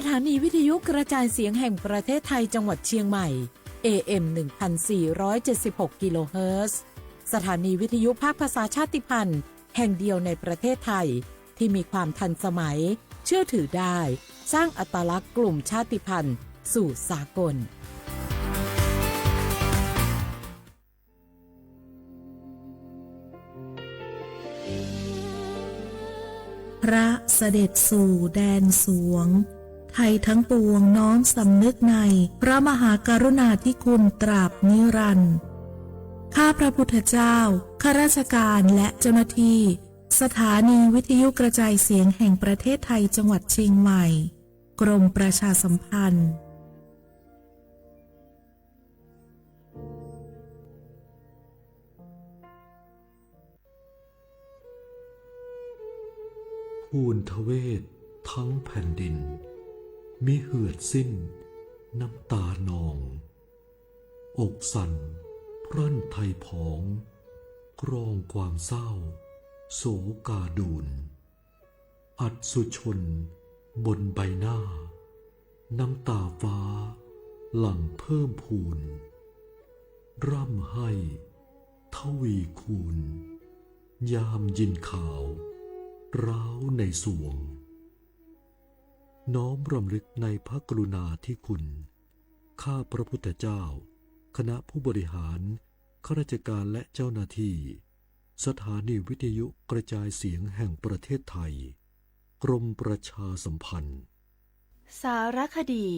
สถานีวิทยุกระจายเสียงแห่งประเทศไทยจังหวัดเชียงใหม่ เอ เอ็ม หนึ่งพันสี่ร้อยเจ็ดสิบหก กิโลเฮิรตซ์ สถานีวิทยุภาคภาษาชาติพันธุ์แห่งเดียวในประเทศไทย ที่มีความทันสมัย เชื่อถือได้ สร้างอัตลักษณ์กลุ่มชาติพันธุ์สู่สากล พระเสด็จสู่แดนสวง ไทยทั้งปวงน้อมสำนึกในพระมหากรุณาธิคุณตราบนิรันดร์ ข้าพระพุทธเจ้า ข้าราชการและเจ้าหน้าที่ สถานีวิทยุกระจายเสียงแห่งประเทศไทยจังหวัดเชียงใหม่ กรมประชาสัมพันธ์ ทูลทเวททั้งแผ่นดิน มิเหือดสิ้นน้ำตานอง อกสั่นพรั่นไทยผอง กรองความเศร้าโศกาดูล อัศจรรย์บนใบหน้า น้ำตาฟ้าหลั่งเพิ่มพูน ร่ำไห้ทวีคูณ ยามยินข่าวร้าวในสวง น้อมรำลึกในพระกรุณาธิคุณ ข้าพระพุทธเจ้า คณะผู้บริหาร ข้าราชการและเจ้าหน้าที่ สถานีวิทยุกระจายเสียงแห่งประเทศไทย กรมประชาสัมพันธ์ สารคดี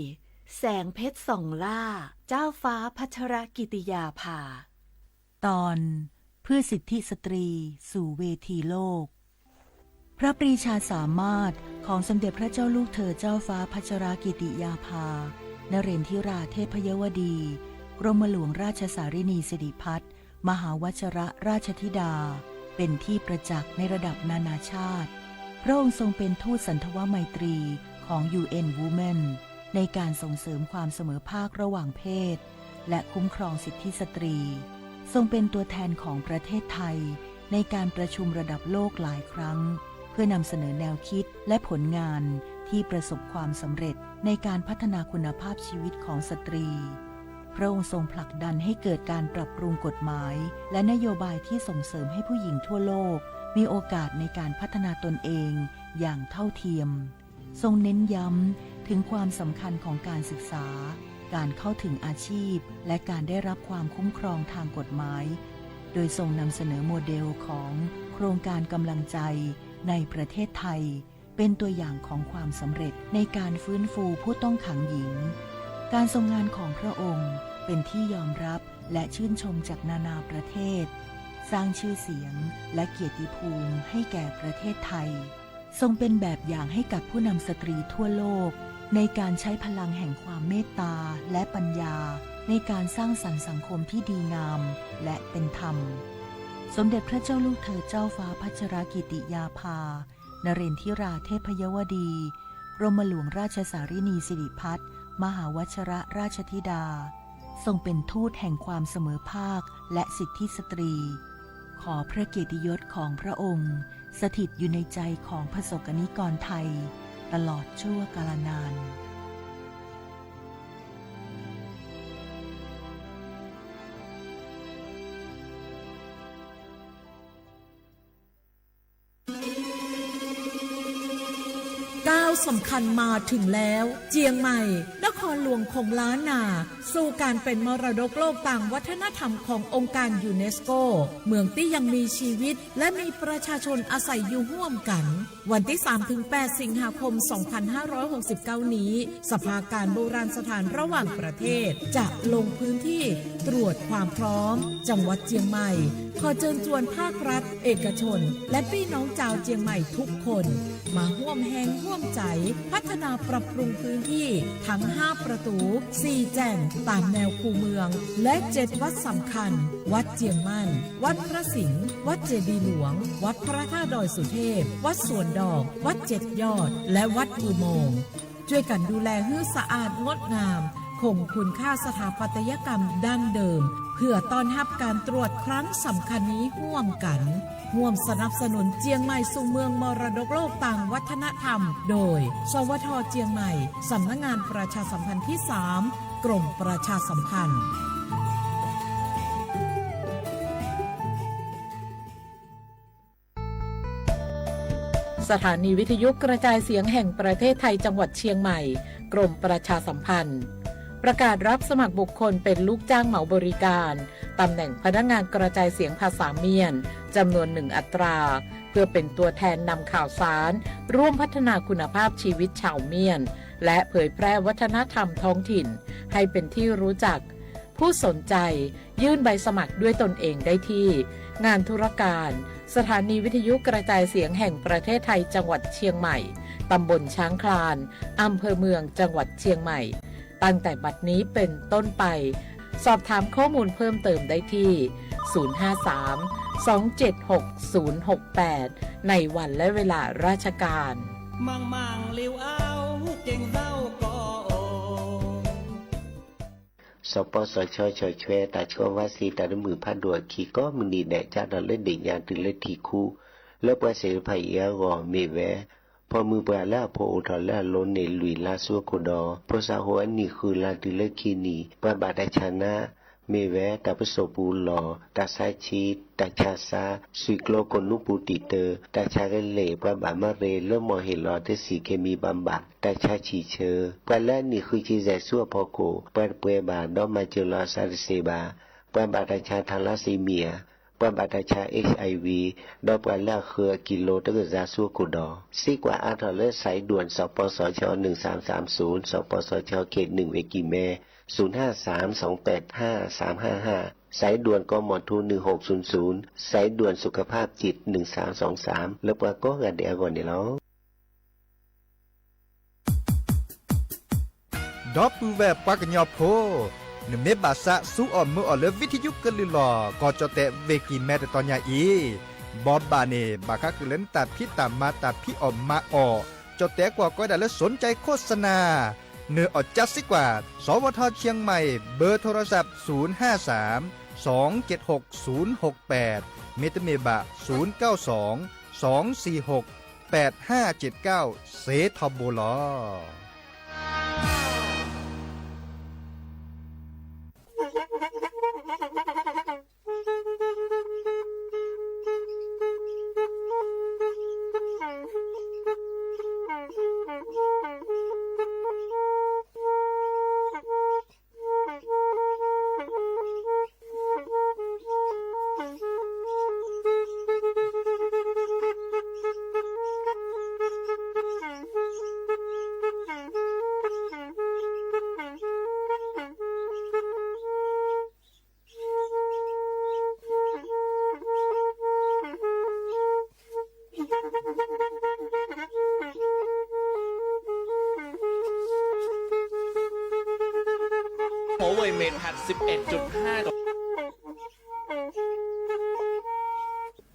แสงเพชรส่องล่า เจ้าฟ้าพัชรกิติยาภา ตอน เพื่อสิทธิสตรีสู่เวทีโลก พระปรีชาสามารถของสมเด็จพระเจ้าลูกเธอเจ้าฟ้าพัชรกิติยาภา นเรนทิราเทพยวดี กรมหลวงราชสารินีสิริพัฒน์ มหาวชรราชธิดา เป็นที่ประจักษ์ในระดับนานาชาติ พระองค์ทรงเป็นทูตสันทวไมตรีของ ยู เอ็น Women ในการส่งเสริมความเสมอภาคระหว่างเพศ และคุ้มครองสิทธิสตรี ทรงเป็นตัวแทนของประเทศไทยในการประชุมระดับโลกหลายครั้ง เพื่อนำเสนอแนวคิดและผลงานที่ประสบความสำเร็จในการพัฒนาคุณภาพชีวิตของสตรี พระองค์ทรงผลักดันให้เกิดการปรับปรุงกฎหมายและนโยบายที่ส่งเสริมให้ผู้หญิงทั่วโลกมีโอกาสในการพัฒนาตนเองอย่างเท่าเทียม ทรงเน้นย้ำถึงความสำคัญของการศึกษา การเข้าถึงอาชีพ และการได้รับความคุ้มครองทางกฎหมาย โดยทรงนำเสนอโมเดลของโครงการกำลังใจในประเทศไทย เป็นตัวอย่างของความสำเร็จในการฟื้นฟูผู้ต้องขังหญิง การทรงงานของพระองค์เป็นที่ยอมรับและชื่นชมจากนานาประเทศ สร้างชื่อเสียงและเกียรติภูมิให้แก่ประเทศไทย ทรงเป็นแบบอย่างให้กับผู้นำสตรีทั่วโลก ในการใช้พลังแห่งความเมตตาและปัญญา ในการสร้างสรรค์สังคมที่ดีงามและเป็นธรรม สมเด็จพระเจ้าลูกเธอเจ้าฟ้าพัชรกิติยาภา นเรนทิราเทพยวดี กรมหลวงราชสารินีสิริพัฒน์ มหาวชรราชธิดา ทรงเป็นทูตแห่งความเสมอภาคและสิทธิสตรี ขอพระเกียรติยศของพระองค์ สถิตอยู่ในใจของพระสงฆ์นิกรไทย ตลอดชั่วกาลนาน ก้าวสำคัญมาถึงแล้ว เจียงใหม่ นครหลวงของล้านนา สู่การเป็นมรดกโลกตามวัฒนธรรมขององค์การยูเนสโก เมืองที่ยังมีชีวิตและมีประชาชนอาศัยอยู่ร่วมกัน วันที่สามถึงแปดสิงหาคมสองพันห้าร้อยหกสิบเก้านี้ สภาการโบราณสถานระหว่างประเทศจะลงพื้นที่ตรวจความพร้อม จังหวัดเจียงใหม่ ขอเชิญชวนภาครัฐ เอกชน และพี่น้องชาวเจียงใหม่ทุกคน มาร่วมแฮงร่วมใจ๋พัฒนาปรับปรุงพื้นที่ทั้งห้าประตู สี่แจ่งตามแนวคูเมือง และเจ็ดวัดสำคัญ วัดเจียงมั่น วัดพระสิงห์ วัดเจดีย์หลวง วัดพระธาตุดอยสุเทพ วัดสวนดอก วัดเจ็ดยอด และวัดอุโมงค์ ช่วยกันดูแลหื้อสะอาดงดงาม ค คงคุณค่าสถาปัตยกรรมดั้งเดิม เพื่อต้อนรับการตรวจครั้งสำคัญนี้ร่วมกัน ร่วมสนับสนุนเจียงใหม่สู่เมืองมรดกโลกตางวัฒนธรรม โดย สวท เจียงใหม่ สำนักงานประชาสัมพันธ์ที่สาม กรมประชาสัมพันธ์ สถานีวิทยุกระจายเสียงแห่งประเทศไทยจังหวัดเชียงใหม่ กรมประชาสัมพันธ์ ประกาศรับสมัครบุคคลเป็นลูกจ้างเหมาบริการ ตำแหน่งพนักงานกระจายเสียงภาษาเมียน จำนวนหนึ่งอัตรา เพื่อเป็นตัวแทนนำข่าวสาร ร่วมพัฒนาคุณภาพชีวิตชาวเมียน และเผยแพร่วัฒนธรรมท้องถิ่น ให้เป็นที่รู้จัก ผู้สนใจ ยื่นใบสมัครด้วยตนเองได้ที่ งานธุรการ สถานีวิทยุกระจายเสียงแห่งประเทศไทยจังหวัดเชียงใหม่ ตำบลช้างคลาน อำเภอเมืองจังหวัดเชียงใหม่ ตั้งแต่บัดนี้เป็นต้นไป สอบถามข้อมูลเพิ่มเติมได้ที่ ศูนย์ห้าสาม สองเจ็ดหก ศูนย์หกแปด ในวันและเวลาราชการ မ့ၢ်မ့ၢ်လၢအအိၣ်က့ၤသးကီးအိၣ် စီၤပီစီၤဆၢ ဆီၣ်ထွဲတၢ်ဆှၢဝါစ့တၢ်တမုာ်ဖးဒိၣ်အခံ ကိးမုၢ်နံၤဒဲး ကၢ်ထီၣ်လၢဒ့ၣ်ညါတုၤလၢထံၣ်ခူ လၢပှၤသ့ၣ်တဖၣ်အံၤအဂီၢ် မ့ၢ်ဝဲ ဖီမုၢ်ပှၢ်လၢအဖိအိၣ်ထီၣ်လၢအလိၤန့ၣ် လွံၢ်လါဆူအခိၣ်ဒီး ဖိစးဟိုအနံၣ်ဃုလါတုၤလၢခံနံၣ် ပှၤဘၣ်တၢ်ဆါနါ မ့ၢ်ဝဲ တၢ်ပစိာ်ပူၤလီၢ်, တၢ်ဆါဆံး, တၢ်ဆါစၢ်, စွံၣ်ကျိကိၣ်နူာ်ပူၤတံာ်တၢ်, တၢ်ဆါကလဲၢ်, ပှၤဘၣ်မၤရ့လၢမီၢ်ဟ့ၣ်လီၤတဆံး ခ့မံဘၣ်ဘၣ်, တၢ်ဆါဆံးဆၢ, ပှၤလၢအနံၣ်ဃုဆံယဲၢ်ဆူအဖီခိၣ် ပှၤတပှဲၤဘၣ် ဒီးမၤစၢၤလီၤအသးတသ့ဘၣ်, ပှၤဘၣ်တၢ်ဆါထါလါစ့မံယၤ, ပှၤဘၣ်တၢ်ဆါ HIV ဒီးပှၤလၢအဃၢၤအကံလိတကစၢ်ဆူအခိၣ်ဒီး စ့ကွၢ်အါထီၣ်လၢ สายด่วน สปสช หนึ่งสามสามศูนย์ สปสช เขตหนึ่ง เวกีแม ศูนย์ห้าสาม สองแปดห้า สามห้าห้า สายด่วน กมท หนึ่งหกศูนย์ศูนย์ สายด่วนสุขภาพจิต หนึ่งสามสองสาม လၢပှၤကိးဂၤဒဲးအဂီၢ်န့ၣ်လီၤ. ဒီပုၢ်ဝဲၢ်ပှၤကညီဖိ, နမ့ၢ်ဘၣ်သးစူအီၣ်မုာ်အီၣ်လၢ ဝံထယုကလုၢ်လီၤ ကီၢ်ကၠီၣ်တဲၣ်ဝ့ၢ်ကံၢ်မဲတတီၤညါအံၤ, ဘီဘၣ်န့ၣ် ဘၣ်ဃးဃုာ်လၢနတၢ်ဖံးတၢ်မၤတၢ်ဖံးအီၣ်မၤအီၣ်, ကၠီၣ်တဲၣ်ကွၢ်ကီဒၣ်လၢ สนใจโฆษณา နၢၤအီၣ်ကၠါစ့ကွၢ် สวท เชียงใหม่ เบอร์โทรศัพท์ ศูนย์ห้าสาม สองเจ็ดหก ศูนย์หกแปด မ့တမ့ၢ်ဘၣ် ศูนย์เก้าสอง สองสี่หก แปดห้าเจ็ดเก้า စ့ထီဘိလီၤ.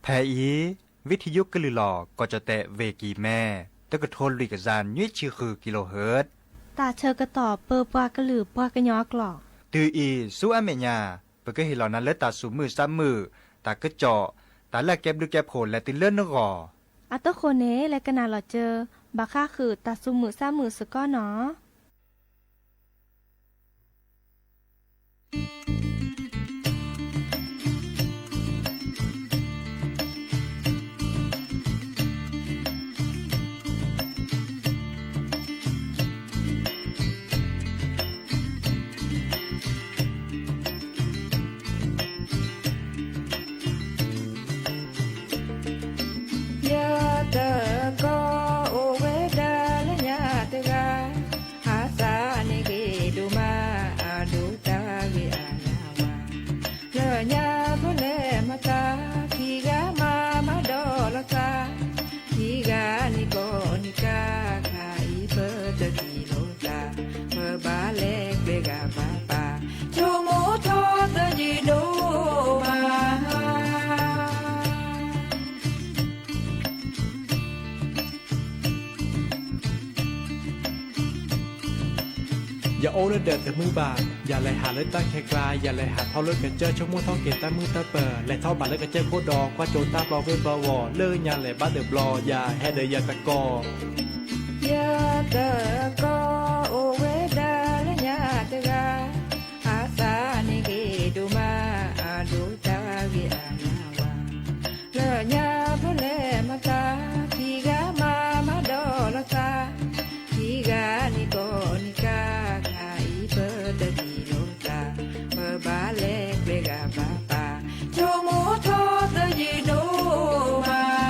ဖဲအံၤ ဝံထယုကလုၢ်လီၤ ကီၢ်ကၠီၣ်တဲၣ်ဝ့ၢ်ကံၢ်မဲ တကထိလွံၢ်ကယၤနွံဆံဃု kilohertz တၢ်ဆၢကတီၢ်ပၢပှၤကလုာ်ပှၤကညီအကျိာ်, တုၤအံၤဆူအမဲာ်ညါ ပကဟ့ၣ်လီၤနၤလၢတၢ်သူၣ်မုာ်သးမုာ်, တၢ်ကစီၣ်, တၢ်လၢအကဲဘျုးကဲဖှိၣ်လဲၤတုၤလၢနဂီၢ်, အတဃိန့ၣ် လဲၤကနၣ်လီၤစၢၤ ဘၣ်ဃးဃုာ်တၢ်သူၣ်မုာ်သးမုာ်စ့ၢ်ကီးနီၤ. ယတကီၢ်အိၣ်ဝဲဒၣ်လၢညါတဂၤ, ဟါသးန့ၣ်ဂ့ၤဒိၣ်မး အဒိၣ်တၢ်ဂ့ၤအါညါ ယအိၣ်လၢဒၢးတမုာ်ဘၣ်, ယလဲၤဟးလၢတၢ်ခဲကျါ, ယလဲၤဟးထီၣ်လၢကစၢၢ် ဆိကမိၣ်ထီၣ်က့ၤတၢ်မုာ်တၢ်ပၢၤ, လဲၤထီၣ်ဘးလၢကစၢၢ်ခိၣ်ဒီး ကွၢ်ကၠိတၢ်ပျီဝ့ၢ်ဘၢဝီၤ, လၢညါလဲၤဘၣ်တဘျီ, ယဟဲဒီးယသကိး ယသကိးအိၣ်ဝဲဒၣ်လၢညါတဂၤ, အသးန့ၣ်ဂ့ၤဒိၣ်မး အဒိၣ်တၢ်ဂ့ၤအလၢဝါ, လၢညါဖဲလဲၣ်မၤသး, ခံဂၤမၤမၤဒီးလိာ်သး, ခံဂၤန့ၣ်ကိးန့ၣ်ကါ, ခါအံၤပတမံၤလိာ်သး, ပဘၣ်လဲၤကျဲဂၤဘၣ်ပၢ်, ဆိကမိၣ်ထီၣ်သယုၢ်ဒိၣ်မး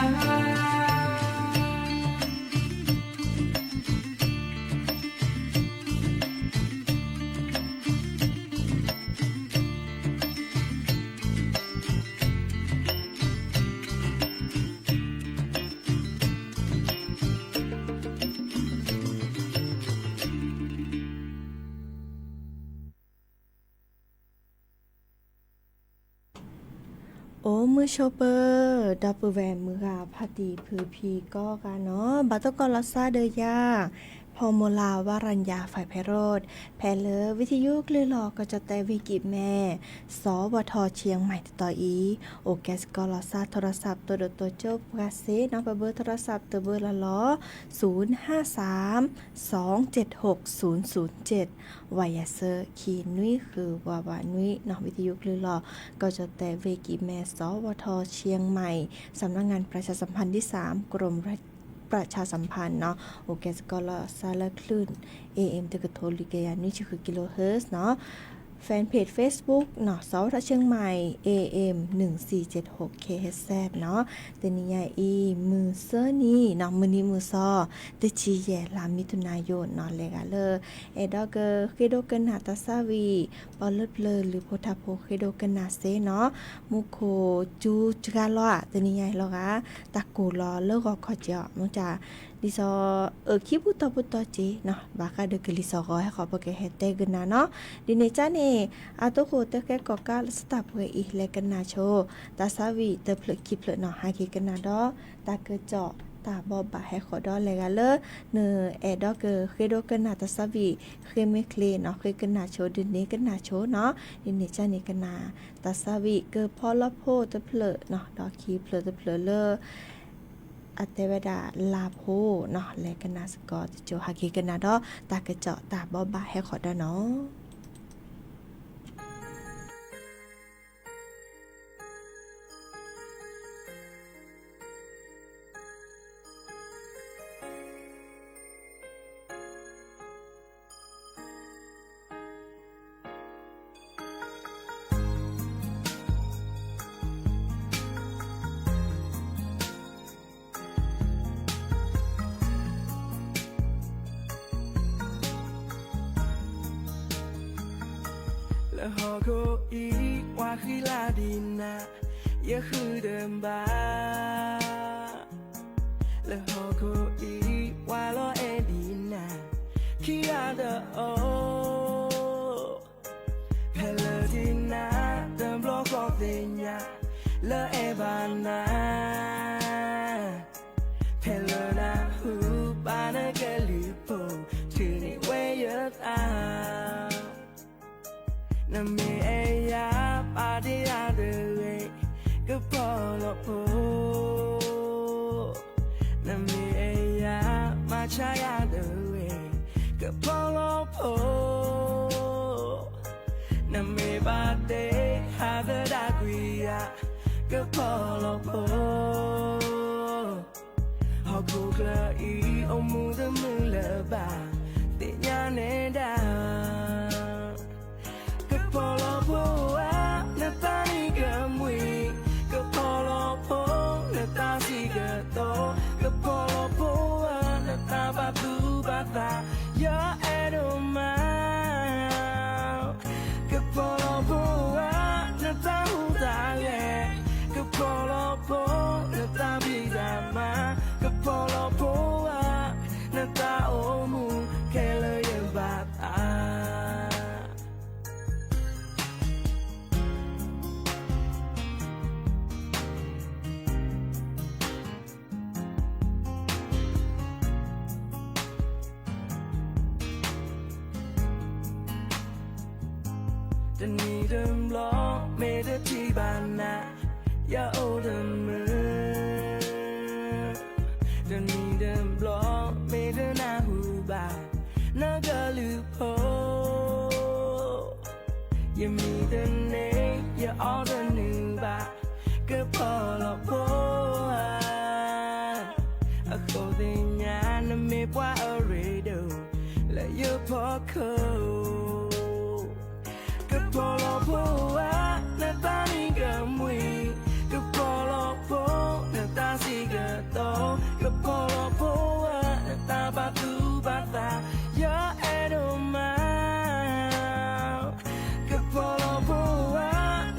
အိၣ်မုာ်ဆိးပၢၤ ဒီပုၢ်ဝဲၢ်မုၢ်ဂၤ ဖါတံၢ်ဖုဖံကိးဂၤနီၤ, ဘၣ်သကိးလီၤစၢ်ဒီးယၤ ဖီမိၤလၤ ဝါရၤညါ ဖဲဖဲရိၣ်, ဖဲလၢဝံသယုကလုၢ်လီၤ ကီၢ်ကၠီၣ်တဲၣ် ဝ့ၢ်ကံးမဲ, စီၤဝီၤထီၣ်ဆံၣ်မဲၣ်တတီၤအံၤ, အိၣ်ကဲသကိးလီၤစၢ် ထိရစး ပတိၢ်ဒိၣ်တိၢ်ကၠိပှၤစ့နီၤ, ပဘၢထိရစးတဘၢလီၤလီၤ, သုၣ်နၢ်သၢမ် သွင်ၸဵတ်းၶူၣ် သုၣ်သုၣ်ၸဵတ်း, ဝါယၤဆၢ ခံနွံဃု ဝါဝးနွံနီၤ, ဝံသယုကလုၢ်လီၤ ကီၢ်ကၠီၣ်တဲၣ် ဝ့ၢ်ကံးမဲ စီၤဝီၤထီၣ်ဆံၣ်မဲၣ်, สำนักงานประชาสัมพันธ์ที่สาม กรมประชาสัมพันธ์နီၤ, အိၣ်ကဲသကိးလီၤစၢ်လၢချုး เอเอ็ม တကထိလွံၢ်ကယၤနွံဆံဃု กิโลเฮิรตซ์နီၤ, Fanpage Facebookနီၤ စီၤဝီၤထီၣ်ဆံၣ်မဲၣ် เอเอ็ม หนึ่งสี่เจ็ดหก เคเอชซี နီၤ, တနံၤညါအံၤ မုၢ်ဆၢနံၤနီၤ မုၢ်နံၤမုၢ်သီ တဆံယဲၢ် လါမံၤထူၣ်နါယိၤနီၤ, လဲၤဂၤလၢ အဲၣ်ဒိးကဃ့ဒိကနၣ်တၢ်သးဝံၣ် ပှၤလၢပျၢၤလုၢ်ဖိထါဖိဃ့ဒိကနၣ်စ့နီၤ, မူခိၣ်ကၠူစှၤလီၤဧါ တနံၤညါအံၤလီၤဂာ်, တၢ်ကိၢ်လီၤလၢဂီၤခီက့ၤအီၤ မ့ၢ်တၢ် ဒ်သိး အၢ ခံပူၤတီပူၤတီက့ၤနီၤ, ဘၣ်ဃးဒီးကလံၤစိးဂီၤဟဲဃီၤ ပကဟဲတဲကနၣ်နီၤ, ဒ်န့ၣ်ကန့ၣ် အသိးဃိတၢ်ဃဲကီၣ်ကးလၢသတးပှဲၤအံၤ လဲၤကနၣ်ဆိ တၢ်သးဝံၣ်တဖျၢၣ်ခံဖျၢၣ်နီၤ, ဟးက့ၤကနၣ်ဒီး တၢ်ကစီၣ်တၢ်ဘိးဘၣ်ဟဲဃီၤဒီး လဲၤဂၤလၢ နအဲၣ်ဒိးကဃ့ဒိကနၣ်တၢ်သးဝံၣ် ဃ့မ့ၢ်ချ့နီၤ ဃ့ကနၣ်ဆိ ဒ်န့ၣ်ကနၣ်ဆိနီၤ, ဒ်န့ၣ်ကန့ၣ်ကနၣ် တၢ်သးဝံၣ်ကဖီလီဖိတဖျၢၣ်နီၤ ဒီးခံဖျၢၣ်တဖျၢၣ်လၢ အတဲဝဲဒၣ်လါဖိနီၤ, လဲၤကနၣ်စ့ၢ်ကီးတကၠိ ဟးက့ၤကနၣ်ဒီး တၢ်ကစီၣ်တၢ်ဘိးဘၣ်ဟဲဃီၤဒီးနီၤ. လၢဟီၣ်ခိၣ်အံၤ ပှၤဃံလၤဒံးနၤ ယဃုတဘၣ်, လၢဟီၣ်ခိၣ်အံၤ ပှၤလီၤအဲၣ်ဒံးနၤ ခံဂၤတအိၣ်, ဖဲလၢဒံးနၤ တဘျီဃီသ့ၣ်ညါ လၢအဲၣ်ဘၣ်နၤ, ဖဲလၢနၢ်ဟူဘၣ်နကလုၢ်ဖိ ထုးန့ၢ်ဝဲယသး နမ့ၢ်အဲၣ်ယၤ ပာ်တ့ၢ်ယၤတဂ့ၤ ကဖီလီဖိ, နမ့ၢ်အဲၣ်ယၤ မၤဆါယၤတဂ့ၤ ကဖီလီဖိ, နမ့ၢ်ဘၣ်တ့ဟးသဒၣ်ကွံာ်ယၤ ကဖီလီဖိ ဟီၣ်ခိၣ်ချၢအံၤ အိၣ်မူတမုာ်လၢၤဘၣ် သ့ၣ်ညါနဲဒၣ်, ကဖီလီဖိဧၢ နသးနံၣ်ကမှံ, ကဖီလီဖိ နသးစံးကတိၤ, ကဖီလီဖိဧၢ နသးဘၣ်သူၣ်ဘၣ်သး ယအဲၣ်ဒိၣ်မး ကဖီလီဖိဧၢ နသးဟူးသးဂဲၤ, ကဖီလီဖိ တနံၤတဘျီ မ့ၢ်တထံၣ်ဘၣ်နၤ ယအိၣ်တမုာ်, တနံၤတဘျီ မ့ၢ်တနၢ်ဟူဘၣ် နကလုၢ်ဖိ, ယမံတန့ၢ် ယအီၣ်တနုာ်ဘၣ် ကဖီလီၤဖိဧါ, အဃိသ့ၣ်ညါ နမ့ၢ်ပှၤအရ့ဒိၣ် လၢယဖီခိၣ် ကဖီလီၤဖိဧါ နတၢ်နံၤကမှံ, ကဖီလီၤဖိ နတၢ်စံးကတိၤ, ကဖီလီၤဖိဧါ နတၢ်ဘၣ်သူၣ်ဘၣ်သး ယအဲၣ်ဒိၣ်မး ကဖီလီၤဖိဧါ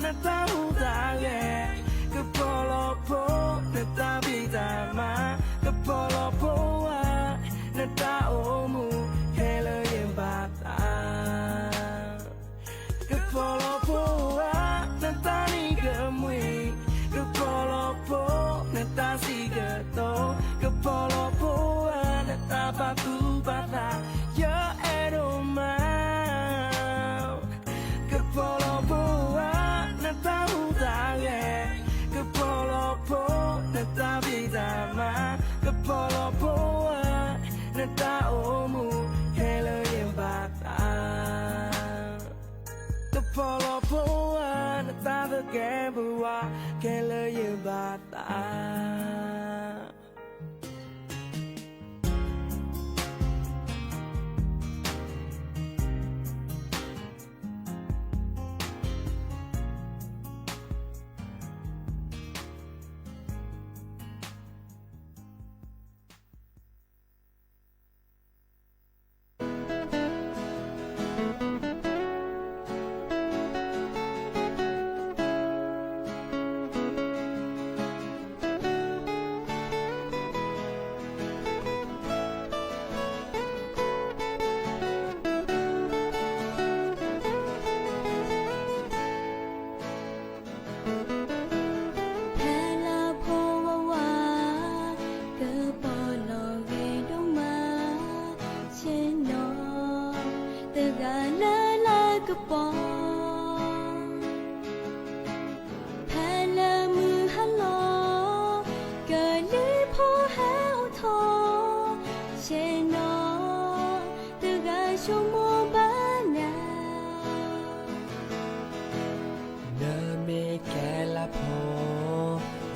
နတၢ်ဟူးတၢ်ဂဲၤ, ကဖီလီၤဖိ နတၢ်ဖံးတၢ်မၤ, ကဖီလီၤဖိဧါ နတၢ်အိၣ်မူ ခဲလၢာ်ယဘၣ်သး, ကဖီလီၤဖိဧါ နတၢ်နံၤကမှံ, ကဖီလီၤဖိ နတၢ်စံးကတိၤ, ကဖီလီၤဖိဧါ နတၢ်ဘၣ်သူၣ်ဘၣ်သး ယအဲၣ်ဒိၣ်မး ကဖီလီၤဖိဧါ နတၢ်ဟူးတၢ်ဂဲၤ, ကဖီလီၤဖိ နတၢ်ဖံးတၢ်မၤ, ကဖီလီၤဖိဧါ နတၢ်အိၣ်မူ ခဲလၢာ်ယဘၣ်သး, ကဖီလီၤဖိဧါ နတၢ်သကဲးပဝး ခဲလၢာ်ယဘၣ်သး.ဖဲလၢဖိဝဲဝါ ကပီၤလီၤဂ့ၤဒိၣ်မး ဆ့ၣ်နီၤ တဂၤလၢလၢကပီၤ ဖဲလၢမုၢ်ဟါလီၤ ကလံၤဖိဟဲအိၣ်ထီၣ် ဆ့ၣ်နီၤ တဂၤဆိကမိၣ်ဘၣ်နၤ နမ့ၢ်ကဲလၢဖိ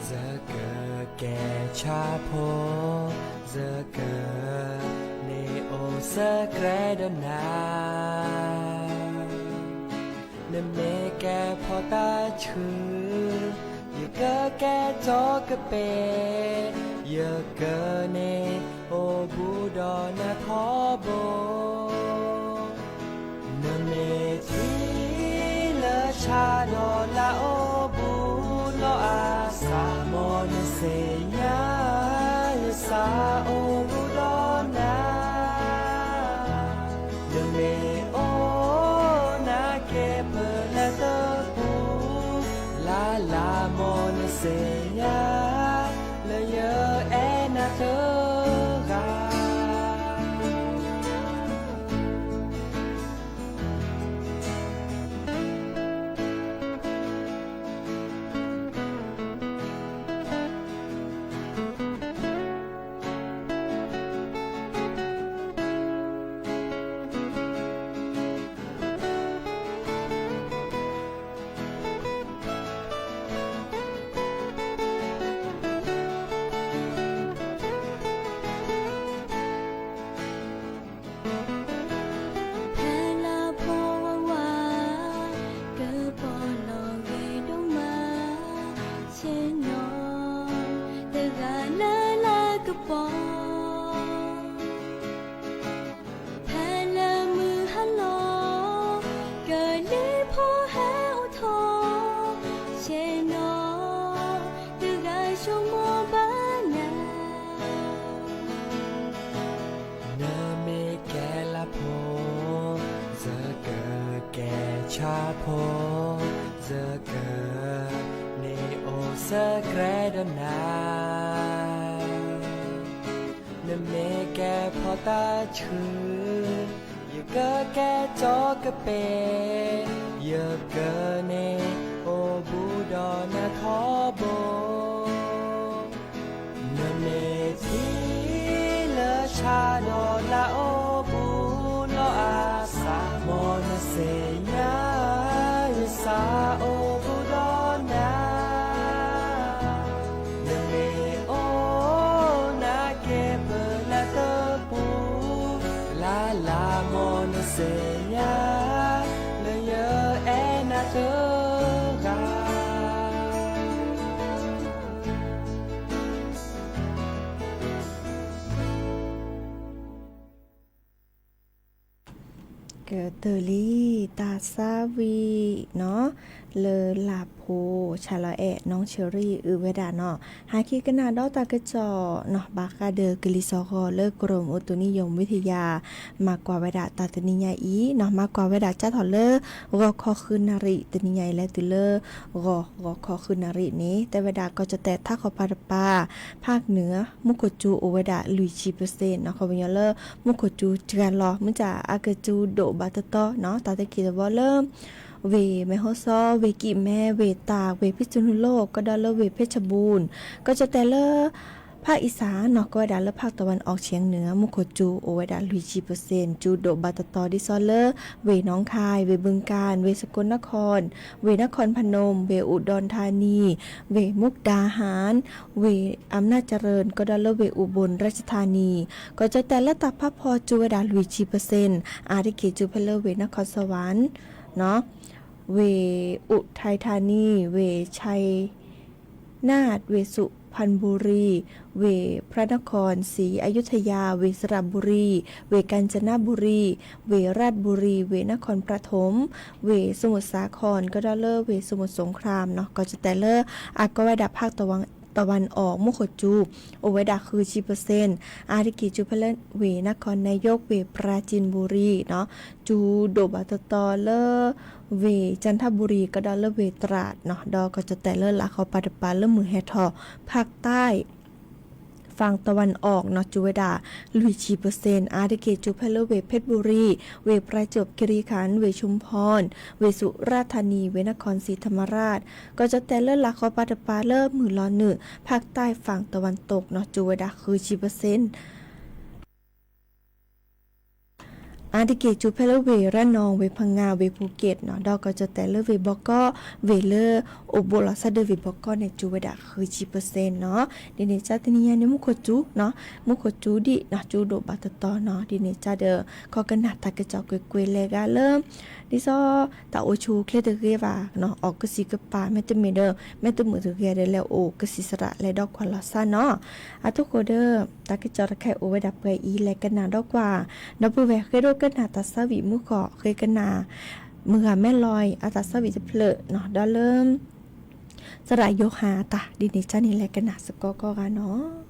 ယကကဲဆၣ်ဖိ, ယကန့ၢ်အိၣ်ဆၢကြဲဒီးနၤ, နမ့ၢ်ကဲဖီတၢ်ဆှု, ယကကဲထီၣ်ကပ့ၤ, ယကန့ၢ်အိၣ်ဘူးဒီးနၤထီဘိ နမ့ၢ်ထံလၢဆၣ်ဒီးလၢအိၣ်ဘူးလီၤအါစး, မ်နသ့ၣ်ညါ ယသးအိၣ်ဘူးဒီးနၤ, နမ့ၢ်အိၣ်နၤက့ၤပလၢတပူၤ လၢ်လၢ် မ်နသ့ၣ်ညါ လၢယအဲၣ်နၤတဂၤ. ဖဲလၢဖိဝဲဝါ ကပီၤလီၤဂ့ၤဒိၣ်မး ဆ့ၣ်နီၤ တဂၤလၢလၢကပီၤ ဖဲလၢမုၢ်ဟါလီၤ ကလံၤဖိဟဲအိၣ်ထီၣ် ဆ့ၣ်နီၤ တဂၤဆိကမိၣ်ဘၣ်နၤ နမ့ၢ်ကဲလၢဖိ ယကကဲဆၣ်ဖိ, ယကန့ၢ်အိၣ်ဆၢကြဲဒီးနၤ, နမ့ၢ်ကဲဖီတၢ်ဆှု, ယကကဲကၠီကပဲာ်, ယကန့ၣ်အိၣ်ဘူးဒီးနၤထီဘိ. နမ့ၢ်ထံၣ်လၢဆါဒီးလၢအိၣ်ဘူးနီၢ်အါစး, မ်နသ့ၣ်ညါ ယသးအိၣ်ဘူးဒီးနၤ. နမ့ၢ်အိၣ်နာ်က့ၤပလၢတပူၤ လၢ်လၢ် မ်နသ့ၣ်ညါ လၢယအဲၣ်နၤတဂၤ. ကတၢၢ်လံ တၢ်သးဝံၣ်နီၤ လၢလၢ်ဖိ ဆါလီၤအဲၣ် နီၢ်ဆၢရံၣ် အုးဝဲဒၣ်နီၤ ဟဲက့ၤကနၣ်ဒီးတၢ်ကစီၣ်နီၤ ဘၣ်ဃးဒီးကလံၤစီၤဃီၤလၢ ကရူၢ်မုတုၤနံၣ်ယိၤ ဝံထယၤ မၤကွၢ်ဝဲဒၣ်တၢ်တနံၤညါအံၤနီၤ မၤကွၢ်ဝဲဒၣ်ကၢ်ထီၣ်လၢ ဂီၤခီဃုနၣ်ရံၣ် တနံၤညါအံၤ လဲၤတုၤလၢ ဂီၤ ဂီၤခီဃုနၣ်ရံၣ်န့ၣ် တဲဝဲဒၣ်ကီၢ်ကၠီၣ်တဲၣ်ထးခီပၤတပၤ ဖၣ်နၢၤ မူခိၣ်စူၤအိၣ်ဝဲဒၣ်လွံၢ်ဆံပၢၢ်စ့ၣ်နီၤ ခီပညီလၢ မူခိၣ်စူၤတဂၤလီၤ မ့ၢ်တၢ်အကစူၤဒိၣ်ဘၣ်တတီၤနီၤ တၢ်သ့ၣ်ခံသဘီလၢ ဝ့ၢ်မဲၢ်ဟီၣ်စီ ဝ့ၢ်ကံၣ်မဲ ဝ့ၢ်တၢ် ဝ့ၢ်ဖံၣ်စူနူလိၣ် ကဒီးလၢဝ့ၢ်ဖ့ၣ်ဆဘူၣ် ကီၢ်ကၠီၣ်တဲၣ်လၢ ဖၣ်အံၣ်စၢ်နီၤ ကီဝဲဒၣ်လၢဖၣ်တဝၣ်အီၣ်ဆံးနၢၤ မူခိၣ်စူၤအိၣ်ဝဲဒၣ်လွံၢ်ဆံပၢၢ်စ့ၣ် စူၤဒိၣ်ဘၣ်တတီၤဒ်သိးလၢ ဝ့ၢ်နီၢ်ခၢၣ် ဝ့ၢ်ဘုၣ်ကၢၣ် ဝ့ၢ်စကိၣ်နခီၣ် ဝ့ၢ်နခီၣ်ဖနူမ် ဝ့ၢ်အူဒွၣ်ထါနံ ဝ့ၢ်မူၢ်ဒါဟၣ် ဝ့ၢ်အမၢၣ်စရၢၣ် ကဒီးလၢဝ့ၢ်အူဘိၣ်ရၢၣ်စထါနံ ကီၢ်ကၠီၣ်တဲၣ်လၢတၢ်ဖးဖီစူၤဝဲဒၣ်လွံၢ်ဆံပၢၢ်စ့ၣ် အါတက့ၢ်စူၤဖဲလၢဝ့ၢ်နခီၣ်စဝၣ် ဝ့ၢ်အူးထၢၣ်ထါနံ ဝ့ၢ်ခၠၢၣ်နၢတ်ၣ် ဝ့ၢ်စုဖၣ်ဘူရံ ဝ့ၢ်พระนครศรีอยุธยา ဝ့ၢ်สระบุรี ဝ့ၢ်กาญจนบุรี ဝ့ၢ်ราชบุรี ဝ့ၢ်นครปฐม ဝ့ၢ်สมุทรสาคร ကဒီးလၢဝ့ၢ်สมุทรสงครามနီၤ ကီၢ်ကၠီၣ်တဲၣ်လၢ အါကီဝဲဒၣ်ဖၣ်တဝၣ်အီၣ် မူခိၣ်စူၤ အိၣ်ဝဲဒၣ်ဃုဆံပၢၢ်စ့ၣ် အါတက့ၢ်စူၤဖဲလၢဝ့ၢ်นครนายก ဝ့ၢ်ปราจีนบุรีနီၤ စူၤဒိၣ်ဘၣ်တတီၤလၢ ဝ့ၢ်จันทบุรี ကဒီးလၢဝ့ၢ်ตราดနီၤ ဒီးကီၢ်ကၠီၣ်တဲၣ်လၢလၢ်ခီပၤတပၤလၢမုၢ်ဟဲထီၣ် ภาคใต้ ฝั่งตะวันออกနီၤ စူၤဝဲဒၣ်လွံၢ်ဆံပၢၢ်စ့ၣ် အါတက့ၢ်စူၤဖဲလၢဝ့ၢ်เพชรบุรี ဝ့ၢ်ประจวบคีรีขันธ์ ဝ့ၢ်ชุมพร ဝ့ၢ်สุราษฎร์ธานี ဝ့ၢ်นครศรีธรรมราช ကီၢ်ကၠီၣ်တဲၣ်လၢလၢ်ခီပၤတပၤလၢမုၢ်လီၤနုာ် ภาคใต้ฝั่งตะวันตกနီၤ စူၤဝဲဒၣ်ဃုဆံပၢၢ်စ့ၣ် အါတက့ၢ်စူၤဖဲလၢဝ့ၢ်ระนอง ဝ့ၢ်พังงา ဝ့ၢ်ภูเก็ตနီၤ ဒီးကီၢ်ကၠီၣ်တဲၣ်လၢဝ့ၢ်ဘီကီၢ် ဝ့ၢ်လၢအိၣ်ဘူးလီၤသးဒီးဝ့ၢ်ဘီကီၢ်န့ၣ် စူၤဝဲဒၣ်ဃုဆံပၢၢ်စ့ၣ်နီၤ ဒ်န့ၣ်ကၢ်တနံၤညါန့ၣ် မူခိၣ်စူၤနီၤ မူခိၣ်စူၤဒံးနီၤ စူၤဒိၣ်ဘၣ်တတီၤနီၤ ဒ်န့ၣ်ကၢ်ဒီး ခီကနၣ်တၢ်ကစီၣ်ကွ့ၢ်ကွ့ၢ်လဲၤဂၤလၢ ဒ်သိး တၢ်အိၣ်ဆူၣ်အိၣ်ချ့တဂ့ၤဘၣ်နီၤ အီၣ်ကစံးကပၤ မ့တမ့ၢ်ဒီး မ့တမုာ်တဂ့ၤဒီး လဲၤအိၣ်ကစံးစရး လဲၤဒီးကွၢ်လီၤသးနီၤ အထီၣ်ဃိဒီး တၢ်ကစီၣ်တခါအိၣ်ဝဲဒၣ်ပှဲၤအံၤ လဲၤကနၣ်ဒီးကွၢ် ဒီပုၢ်ဝဲၢ်ဃ့ဒိကနၣ်တၢ်သးဝံၣ်မူဃီၣ် ဃ့ကနၣ် မုၢ်ဂၤမဲလီၤအံၤ အတၢ်သးဝံၣ်တဖျၢၣ်နီၤ ဒီးလၢ သရၣ်ယိၤဟၣ်အတၢ် ဒ်န့ၣ်ကၢ်န့ၣ် လဲၤကနၣ်စ့ၢ်ကီးကိးဂၤနီၤ.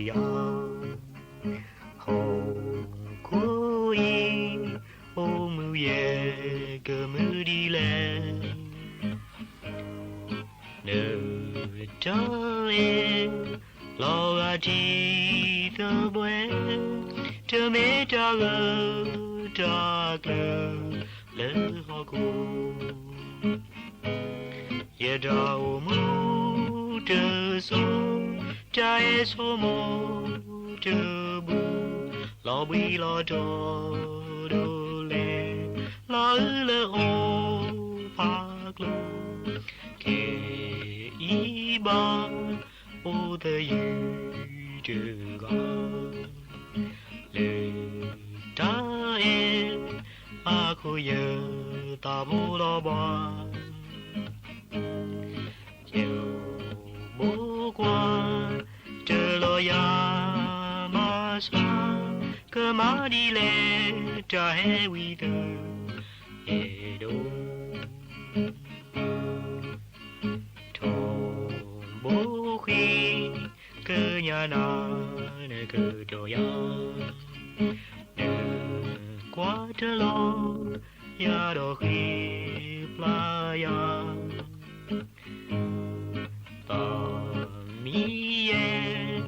ယၤ, ဟီၣ်ခိၣ်အံၤ အိၣ်မူယဲၢ်ကမုၢ်ဒ်လဲၣ်, နတၢ်အဲၣ် လီၤဂာ်ထံသပှဲၤ, တမ့ၢ်တၢ်ဂၢၢ်တၢ်ကျၢၤလၢဟီၣ်ခိၣ်, ယတၢ်အိၣ်မူတစိၤ, တၢ်အဲၣ်ဆိကမိၣ်တဘူး, လီၤဘှံးလီၤတီၤဒိၣ်လဲၣ်, လီၤအုၣ်လၢအီၣ်ဖးကျိၤ, ခဲအံၤဘၣ် အိၣ်သယုၢ်တဂၤ, လၢတၢ်အဲၣ်အဃိ ယသးဖိလီၤဘှါ, ယဘိကွၢ် တလီၤယၤမၤဆါ, ကမၤဒ်လဲၣ် တၢ်ဟဲဝံသး, အဲၣ်ဒိး ထီဘိဃ့ကညးနၤ နကတီၢ်ယၤ, နကွၢ်တလီၤယၤဒီးဃ့ပျၢ်ယၤ, သးမံယဲၢ်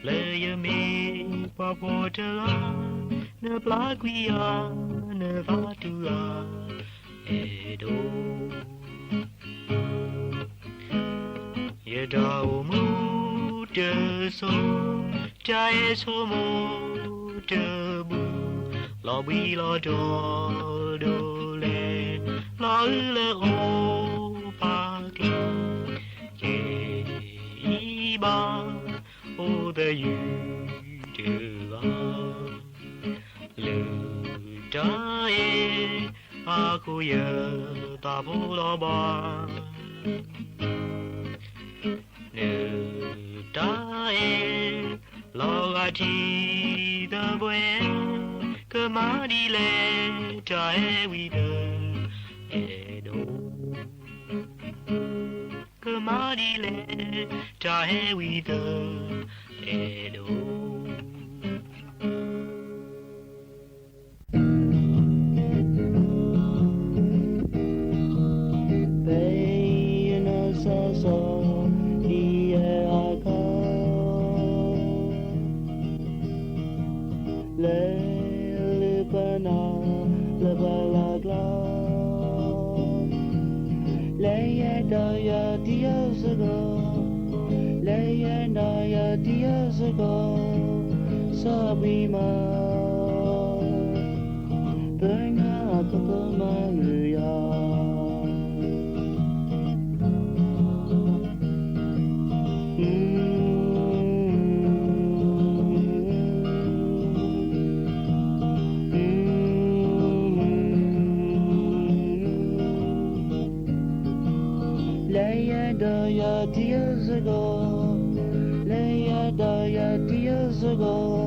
လၢယမ့ၢ်ပှၤဖှီၣ်တဂၤ, နပျၢ်ကွံာ်ယၤ နသးတူၢ်ယၤ, အဲၣ်ဒိး ယတၢ်အိၣ်မူတစိၤ, တၢ်အဲၣ်ဆိကမိၣ်တဘူး, လီၤဘှံးလီၤတီၤဒိၣ်လဲၣ်, လီၤအုၣ်လၢအီၣ်ဖးကျိၤ, ခဲအံၤဘၣ် အိၣ်သယုၢ်တဂၤ, လၢတၢ်အဲၣ်အဃိ ယသးဖိလီၤဘှါ, နတၢ်အဲၣ် လီၤဂာ်ထံသပှဲၤ, ကမၤဒ်လဲၣ် တၢ်ဟဲဝံသး, အဲၣ်ဒိး ကမၤဒ်လဲၣ် တၢ်ဟဲဝံသး, အဲၣ်ဒိး ဖဲယနီၢ်စီၤစီၤ ဒ်ယဲအခါ လဲၤလၢပနၢ် လၢပလၢ်ကျါ, လဲၤယဲဒီးယတံၤအစ့ၢ်ကီး, လဲၤယဲဒီးယတံၤအစ့ၢ်ကီး, စီၤပှံၤမး ပညါအကပမၤလၢယၤ လဲၤယဲဒီးယတံၤအစ့ၢ်ကီး, လဲၤယဲဒီးယတံၤအစ့ၢ်ကီး,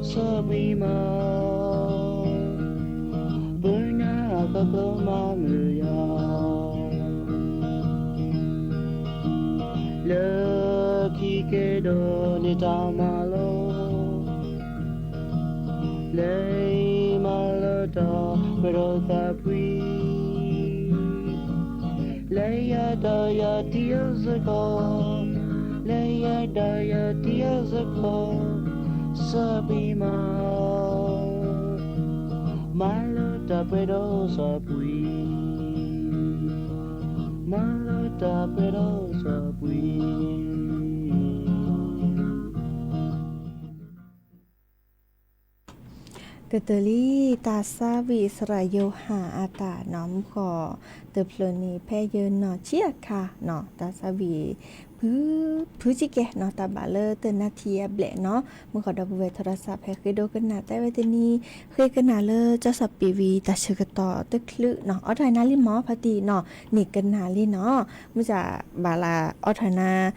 စီၤပှံၤမး ပညါအကကမၤလၢယၤ လၢခံက့ၤဒီးန့ၣ်တၢ်မၤလီၤ, လဲၤမၤလၢတၢ်ပှဲၤဒီးသးပှံၤ, လဲၤယဲဒီးယတံၤအစ့ၢ်ကီး, လဲၤယဲဒီးယတံၤအစ့ၢ်ကီး, စီၤပှံၤမး မၤလၢတၢ်ပှဲၤဒီးစီၤပှံၤ, မၤလၢတၢ်ပှဲၤဒီးစီၤပှံၤ. ကတၢၢ်လံ တၢ်သးဝံၣ်သရၣ်ယိၤဟၣ်အတၢ်နီၤ မုၢ်ဃီၣ်တဖျၢၣ်န့ၣ် ဖဲယနီၢ်ဆံးအခါနီၤ တၢ်သးဝံၣ် ဖုဆံးကဲနီၤ တၢ်ဘၣ်လၢတနၣ်ထံၣ်အဘျဲၣ်နီၤ မုၢ်ဃီၣ်ဒီပုၢ်ဝဲၢ်ထီၣ်ရၣ်စး ဖဲဃ့ဒိကနၣ်တဲဝဲတနံၤ ဃ့ကနၣ်လၢကၠီစီၤပံၤဝံၤ တၢ်ဆၢကတီၢ်တချုးနီၤ အီၣ်ထီၣ်နၤလံမး ဖါတံၢ်နီၤ န့ၢ်ကနၣ်လံနီၤ မုၢ်စၢ်ဘၣ်လၢအီၣ်ထီၣ်နၤ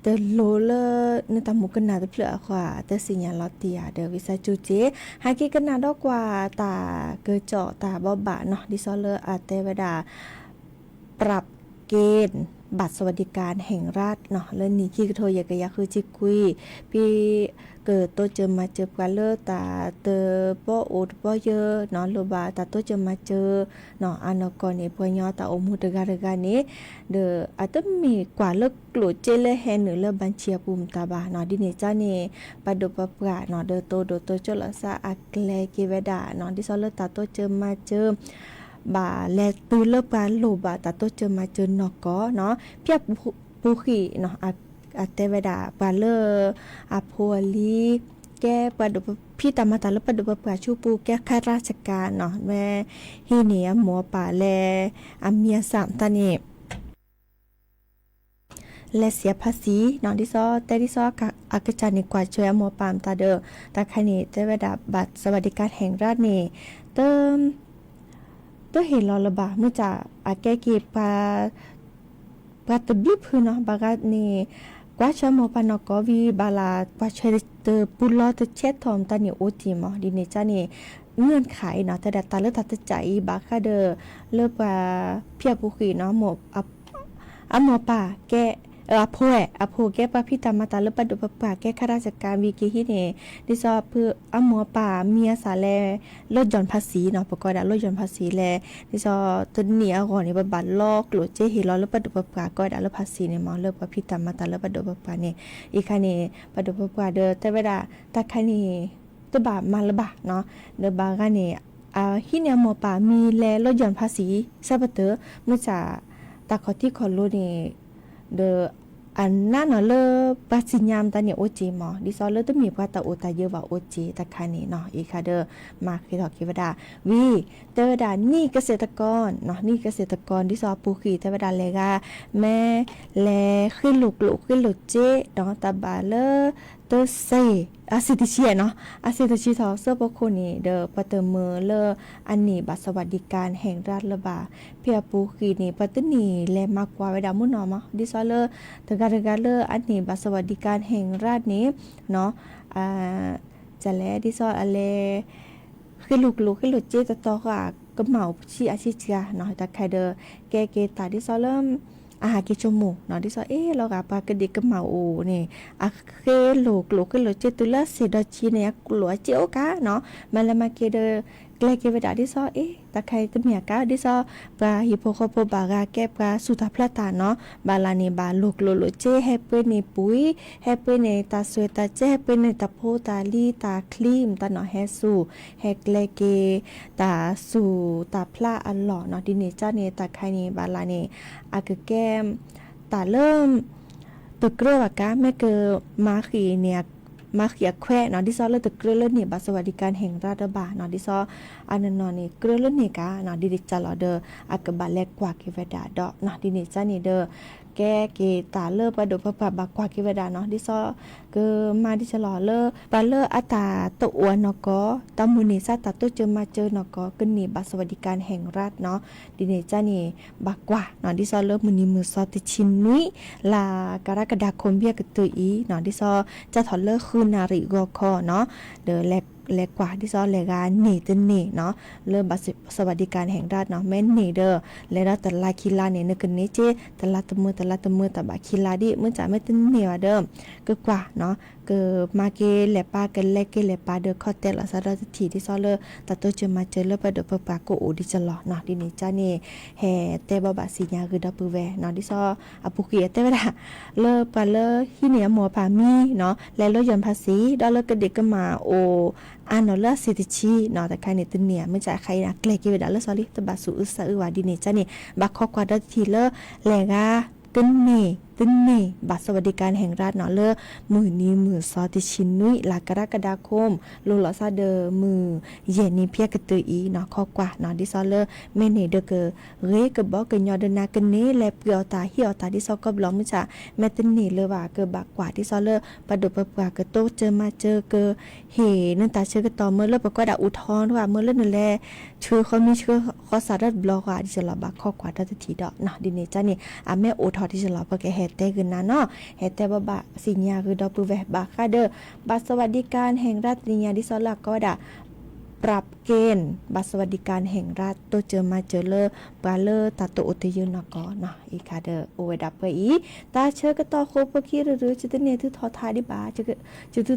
တလိၤလၢ နတၢ်မူကနၣ်တဖျၢၣ်အဃိ တသ့ၣ်ညါလီၤတံၢ်ဧါဒီး ဝံသးစူၤက့ၤ ဟဲက့ၤကနၣ်ဒီးကွၢ်တၢ်ကစီၣ်တၢ်ဘိးဘၣ်နီၤ ဒ်သိးလၢအတဲဝဲဒၣ် ပရၢပ်က့ၣ် บัตรสวัสดิการแห่งรัฐနီၤ လၢနံၣ်ခံကထိယဲၢ်ကယၤဃုဆံခွံ, ဖဲကတိစၢၤမၤစၢၤပှၤလၢတၢ်တဘီအိၣ်တဘီယၢၤနီၤ လိၣ်ဘၣ်တၢ်တိစၢၤမၤစၢၤနီၤ အနီၢ်ကီၢ်န့ၣ် ပှၤကညီတၢ်အိၣ်မူတဂၤတဂၤန့ၣ် ဒီးအတမ့ၢ်ကွၢ်လၢကျိၣ်စ့လၢဟဲနုာ်လၢဘၣ်ဆံးအပူၤမတၤဘၣ်နီၤ ဒ်န့ၣ်ကါန့ၣ် ပှၤဒိၣ်ပှၤပှၢ်နီၤ ဒီးတအိၣ်ဒိၣ်တိစၢၤလိာ်သးအကျဲက့ၤဝဲဒၣ်နီၤ ဒ်သိးလၢတၢ်တိစၢၤမၤစၢၤ ဘၣ်လဲၤတုၤလၢပှၤလိၣ်ဘၣ်တၢ်တိစၢၤမၤစၢၤနီၢ်ကီၢ်နီၤ ဖဲအပူၤဃံးနီၤ အတဲဝဲဒၣ် ပှၤလၢအဖိအလံၤ ကဲပှၤဒိၣ်ဖံးတၢ်မၤတၢ်လၢပှၤဒိၣ်ပှၤပှၢ်ဆူပူၤ ကဲခါရၢ်စကၤနီၤ မ့ၢ်ဟံးန့ၢ်အမိၢ်အပၢ်လဲၤ အမံၤအသၣ်မတၤန့ၣ် လဲၤစံးအဖါစံးနီၤ ဒ်သိးတဲဒ်သိး အကစၢ်န့ၣ် ကွၢ်ဆၢအမိၢ်အပၢ်မတၤဒီး တၢ်ခါန့ၣ် တဲဝဲဒၣ် บัตรสวัสดิการแห่งรัฐန့ၣ် တ တဟ့ၣ်လီၤလၢၤဘၣ် မုၢ်ဆါ အကဲက့ၤပှၤ ပှၤတဘျုးဖုနီၤ ဘၣ်ဂၤန့ၣ် ကွၢ်ဆၢမိၢ်ပၢ်နီၢ်ကီၢ်ဝံၤ ဘၣ်လၢကွၢ်ဆၢတပူၤလီၤတဆဲးထီၣ်မတၤန့ၣ် အိၣ်တ့ၢ်မး ဒ်န့ၣ်ကါန့ၣ် ငိုၢ်ခါအံၤနီၤ တဲဒၣ်တၢ်လၢတၢ်တစးအံၤ ဘၣ်ဃးဒီး လၢပှၤဖံးအပူၤဃံးနီၤ အမိၢ်ပၢ်ကဲ အဖိဝဲ အဖိကဲပှၤဖံးတၢ်မၤတၢ်လၢပှၤဒိၣ်ပှၤပှၢ် ကဲခါရၢ်စကၤဝံၤက့ၤဟံးန့ၣ် ဒ်သိး အမိၢ်အပၢ်မံၤအသၣ်လဲၤ လီယွၢ်ဖါစံးနီၤ ပကိးဝဲဒၣ်လီယွၢ်ဖါစံးလဲၣ် ဒ်သိးတနံၣ်အဂီၢ်န့ၣ် ပဘၣ်လီကျိၣ်စ့ဟ့ၣ်လီၤလၢပှၤဒိၣ်ပှၤပှၢ် ကိးဝဲဒၣ်လၢဖါစံးန့ၣ်မး လၢပှၤဖံးတၢ်မၤတၢ်လၢပှၤဒိၣ်ပှၤပှၢ်န့ၣ် အံၤခါန့ၣ် ပှၤဒိၣ်ပှၤပှၢ်ဒီးတဲဝဲဒၣ် တၢ်ခါန့ၣ် တဘၣ်မၤလၢၤဘၣ်နီၤ ဒီးဘၣ်ဂၤန့ၣ် အဟံးန့ၢ်အမိၢ်ပၢ်မံၤလဲၤလီယွၢ်ဖါစံး ဆၢပတၢၢ် မုၢ်ဆါ တၢ်ခီၣ်ထံးခီၣ်လိၤန့ၣ် ဒီး အနးနီၤလၢပှၤစံၣ်ညါမတၤန့ၣ်အိၣ်က့ၤမး ဒ်သိးလၢတမ့ၢ်ပှၤတၢ်အိၣ်တၢ်ယၢၤဘၣ်အိၣ်က့ၤတၢ်ခါန့ၣ်နီၤ အံၤခါဒီး မၤဃ့ထီၣ်က့ၤဝဲဒၣ် ဝံၤ တဲဝဲဒၣ် နီၣ်ကစဲးတကီ နီၣ်ကစဲးတကီ ဒ်သိးအပူၤဃံးတဲဝဲဒၣ်လဲၤဂၤ မ့ၢ်လဲၤဃ့လိာ်ကျိၣ်ဃ့လိာ်စ့နီၤ တၢ်ဘၣ်လၢ တဆံ အဆံတဆံနီၤ အဆံတဆံထီၣ်ဆၢဖိခိၣ်န့ၣ် ဒီးပှၤတမၢလၢအန့ၢ်ဘၣ် สวัสดิการแห่งรัฐ လၢၤဘၣ် ဖဲအပူၤဃံးန့ၣ် ပှၤတန့ၢ်လဲၤမၤကွၢ်ဝဲဒၣ်မုၢ်နီၤမး ဒ်သိးလၢ တဂၤတဂၤလၢအန့ၢ်ဘၣ် สวัสดิการแห่งรัฐ န့ၣ်နီၤ ကလဲၣ် ဒ်သိးအလဲၤ ဃ့လိာ်ကျိၣ်ဃ့လိာ်စ့တတီၤဃီ ကမၣ်အိၣ်ဆံးအါဆံးစှၤနီၤ တၢ်ခါဒီး ကဲက့ၤတၢ်ဒ်သိးလၢ အဟးက့ၤဆိကမိၣ်နီၤ ဒ်သိးအ့ၣ်လီၤဂာ်ပှၤကဒံးကမၣ်အိၣ်န့ၣ် အဃ့လိာ်ကျိၣ်ဃ့လိာ်စ့တုၤလၢအဆံးဒီးဆံးန့ၣ် အကျိၣ်အစ့အိၣ်ကါနီၤ မၤလဲၤမၤက့ၤဒီး ကျဲက့ၤဝဲဒၣ်ဒ်သိးအ့ၣ် တၢ်ခါအံၤတမ့ၢ်အကါ ဒ်သိး ပှၤဟံၣ်ဖိဃီဖိဘၣ်ဂၤကဲပှၤစူၢ်တၢ်ဖျးတၢ်နီၤ ဘၣ်လၢ်န့ၣ် ဘၣ်လိာ်ကျိၣ်လိာ်စ့ ဟဲပှ့ၤန့ၢ်ပှံၤ ဟဲပှ့ၤန့ၢ်တၢ်စွဲးတၢ်စဲး ဟဲပှ့ၤန့ၢ်တၢ်ဖိတၢ်လံၤတၢ်ချံမတၤနီၤ ဟဲစူၢ် ဟဲကျဲက့ၤ တၢ်စူၢ်တၢ်ဖျးအလီၢ်နီၤ ဒ်န့ၣ်ကါန့ၣ် တၢ်ခါန့ၣ် ဘၣ်လၢ်န့ၣ် အကကဲ တၢ်လၢ တကြၢးဘၣ်ကါ မ့ၢ်က မၤဃံးန့ၣ် မၤဃံးအခွဲးနီၤ ဒ်သိးလၢတကြၢးလၢန့ၢ်ဘၣ် สวัสดิการแห่งรัฐ တဘၣ်နီၤ ဒ်သိး အနီၢ်နီၢ်န့ၣ် ကြၢးလၢန့ၢ်ကါနီၤ ဒ်န့ၣ်ကါလီၤဒီး အကဘၣ်လဲၤကွၢ်က့ၤဝဲဒၣ်ဒီးနီၤ ဒ်န့ၣ်ကါန့ၣ်ဒီး ကဲက့ၤတၢ်လၢပှၤဒိၣ်ပှၤပှၢ်ဘၣ်ကွၢ်က့ၤဝဲဒၣ်နီၤ ဒ်သိး ကမၤဒ်သိးလီၤလၢ ပှၤလၢအတၢ်တအိၣ်အနီၢ်ကီၢ် တၢ်မိၣ်န့ၢ်သးတၢ်တိစၢၤမၤစၢၤနီၢ်ကီၢ် ကန့ၢ်ဘၣ် สวัสดิการแห่งรัฐ နီၤ ဒ်န့ၣ်ကါန့ၣ် ဘၣ်ကွၢ်နီၤ ဒ်သိးလၢမုၢ်နံၤမုၢ်သီတဆံနွံ လါကရၢကဒၤခိၣ် ဖဲအကတၢၢ်အံၤနီၤ ဒ်သိး ကၢ်ထီၣ်လၢဃုနၣ်ရံၣ်ဂီၤခီနီၤ ဒီးလဲၤကွၢ်ဒ်သိးလဲၤဂၤန့ၢ်တန့ၢ်နီၤ လၢ สวัสดิการแห่งรัฐ နီၤ မ့ၢ်န့ၢ်ဒီး လဲၤဒီးတလါခံလါန့ၣ် နကန့ၢ်က့ၤ တလါတမၢတလါတမၢတၢ်ဘၣ်ခံလါဒ် မုၢ်ဆါမ့ၢ်တန့ၢ်ဘၣ်ဒီး ကကွၢ်နီၤ ကမၤက့ၤလဲၤပာ် ကလဲၤက့ၤလဲၤပာ်ဒီး ခီတဲာ်လီၤသးဒီးတထံၣ် ဒ်သိးလၢ တၢ်တိစၢၤမၤစၢၤလၢပှၤဒိၣ်ပှၤပှၢ်ကအိၣ်ဒ်ကလီၤနီၤ ဒ်န့ၣ်ကါန့ၣ် ဟဲတဲဘၣ်ဘၣ်သ့ၣ်ညါဂ့ၤဒီပုၢ်ဝဲၢ်နီၤ ဒ်သိး အပူၤကွံာ်အတဲဝဲဒၣ် လၢပှၤလၢဟံးန့ၢ်အမိၢ်အပၢ်မံၤနီၤ လဲၤလီယွၢ်ဖးစံး ဒီးလၢကဒံးကမၣ်အိၣ် အါနီၤလၢအဆံးတဆံနီၤ တခါန့ၣ် တန့ၢ်ဧါ မ့ၢ်စ့ၢ်ခါအံၤန့ၣ် ကျဲၤက့ၤဝဲဒၣ်လၢစီၤလံ တဘၣ်သူၣ်အုးသးအုးဘၣ်ဒ်န့ၣ်ကါန့ၣ် ဘၣ်ခိးကွၢ်ဒီးတထံၣ်လၢ လဲၤဂၤ တန့ၢ် တန့ၢ်ဘၣ် สวัสดิการแห่งรัฐ နီၤ လၢ မုၢ်နံၤမုၢ်သီတဆံနွံ လါကရၢကဒၤခိၣ် လိၤလီၤသးဒီးမုၢ်ယဲၢ်နံၤဖဲအကတၢၢ်အံၤနီၤ ခိးကွၢ်နီၤ ဒ်သိးလၢ မ့ၢ်န့ၢ်ဒီးက ဂ့ၤကဘီကညီဒီးနၤကန့ၢ် လဲၤပှ့ၤအီၣ်တၢ်ဟ့ၣ်အီၣ်တၢ်ဒ်သိးကီၢ်ဘျီၣ် မုၢ်ဆါ မ့ၢ်တန့ၢ်လၢၤဘၣ် ကဘၣ်ကွၢ်ဒ်သိးလၢ ပှၤဒိၣ်ပှၤပှၢ်ကတိစၢၤမၤစၢၤက ဟ့ၣ်နတၢ်ဆၢကတီၢ် မ့ၢ်လၢပကွၢ်ဒၣ်အိၣ်ထီၣ်တဂၤ မ့ၢ်လၢနလဲၤ ဆှၢဃီမ့ၢ်ဆှၢဃီစးထီၣ်တဘျီဃီ ဒ်သိးလီၤ ဘၣ်ခိးကွၢ်ဒီးတထံၣ်ဒီးနီၤ ဒ်န့ၣ်ကါန့ၣ် အမ့ၢ်အိၣ်ထီၣ်ဒ်သိးလီၤ ပကဟဲတဲဂ့ၤနၤနီၤ ဟဲတဲဘၣ်ဘၣ်သ့ၣ်ညါဂ့ၤဒီပုၢ်ဝဲၢ် ဘၣ်ဃးဒီး บัตรสวัสดิการแห่งรัฐ တနံၤညါ ဒ်သိးလၢအကိးဝဲဒၣ် ပရၢပ်က့ၣ် ဘၣ်စဝၤဒံကၣ်ဟ့ၣ်ရၣ် တိစၢၤမၤစၢၤလၢ ပှၤလၢတၢ်တအိၣ်တယၢၤနီၢ်ကီၢ်နီၤ အံၤခါဒီးအိၣ်ဝဲဒၣ်ပှဲၤအံၤ တၢ်ဆၢကတီၢ်ဃိဖိခံရုရု ယတန့ၢ်သုထီၣ်ထါဒံးဘၣ် ယသုထီၣ်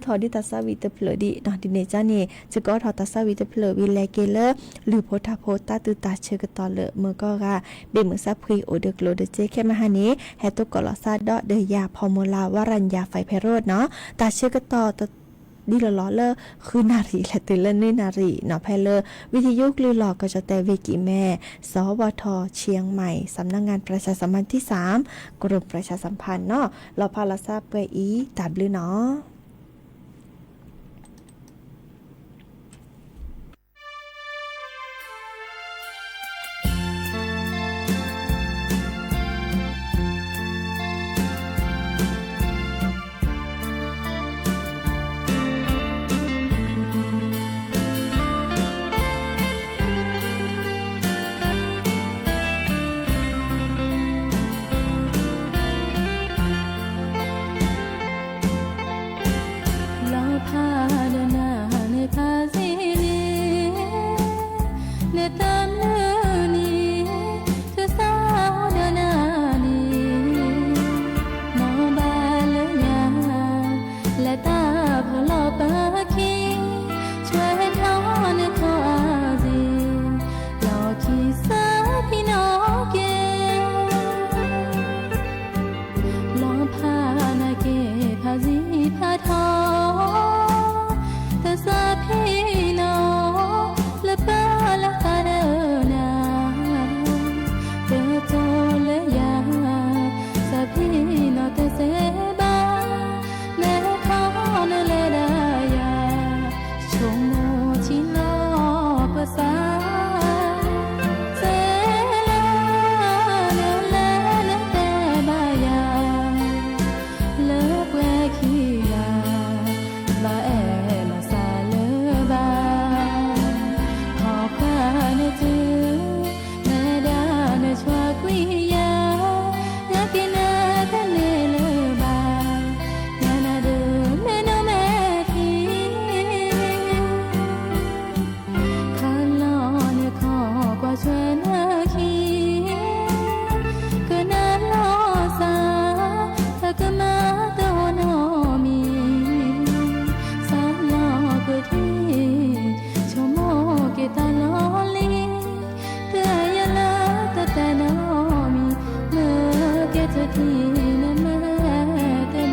ဒံးတၢ်သးဝံၣ်တဖျၢၣ်ဒံးနီၤ ဒ်န့ၣ်ကန့ၣ် ယကအိးထီၣ်တၢ်သးဝံၣ်တဖျၢၣ်ဝံၤလဲၤက့ၤလၢ လုၢ်ဖိထါဖိတၢ်သုတၢ်ဆၢကတီၢ်လၢမုၢ်ကီၢ်ဂၤ ဘ့ၣ်မုၢ်ဆါဖှံအိၣ်ဒီးကျိၣ်ဒီးစ့ခဲမဟါန့ၣ် ဟဲသကိးလီၤသးဒီးဒီးယၤဖီမုၢ်လၢ် ဝါရၤညါ ဖဲးဖဲးရိးနီၤ တၢ်ဆၢကတီၢ် ဒ်လီၤလီၤလၢ ဃုနၣ်ရံၣ် လဲၤတုၤလၢနွံနၣ်ရံၣ်နီၤ ဖဲလၢ ဝံၤထယိကျုၢ်လီၢ်ကီၢ်ကၠီၣ်တဲၣ် ဝ့ၢ်ကံၣ်မဲၣ် စဝထ เชียงใหม่ สำนักงานประชาสัมพันธ์ที่สาม กรมประชาสัมพันธ์နီၤ လီၤဖးလီၤသးပှဲၤအံၤ တၢ်ဘျုးနီၤ လီၤဖးဒီးနၤန့ၣ်ဖးစ့ၢ်န့ၣ် နတၢ်မနုၤန့ၣ် တစးဒီးနၤန့ၣ် နီၢ်ဘၣ်လၢယၤ လၢတၢ်ဖီၣ်လီၤပၢခံ ဆွဲထီၣ်နထီၣ်အါစ့ၢ် လီၢ်ခံစၢဖံနီၣ်က့ လီၤဖးနာ်က့ၤဖးစံဖးထီ တစၢဖံနီၣ် လၢပၢလၢသးဒီးနၤ တတိလၢယၤ စၢဖံနီၣ်တစဲးဘၣ် နထီၣ်နလဲၤဒၣ်ယၤ ဆိကမိၣ်ထံလီၤပသး စဲလၢနလဲၤနတဲဘၣ်ယၤ လၢပှဲၤခံဂၤ ဘၣ်အဲၣ်လီၤစၢလၢၤဘၣ် ဟီၣ်ခွါနတုၤ နဒၣ်နဆွါကွံာ်ယၤ ယက့ၤနၤတန့ၢ်လၢၤဘၣ် ယၤနၤဒုးမဲာ်နိမဲာ်ထံ ခးလီၤနခီၣ်ကွၢ်ဆွဲနခံ ကနၣ်လီၤစၢ် တကမၤတအိၣ်နီတမံၤ စးလီၤကထံၣ် ဆိကမိၣ်က့ၤတၢ်လီၢ်လံၤ တၢ်ယလၢတတဲနီတမံၤ မ့ၢ်ကဲထီၣ်ထံၣ်နမဲာ်တဘျီ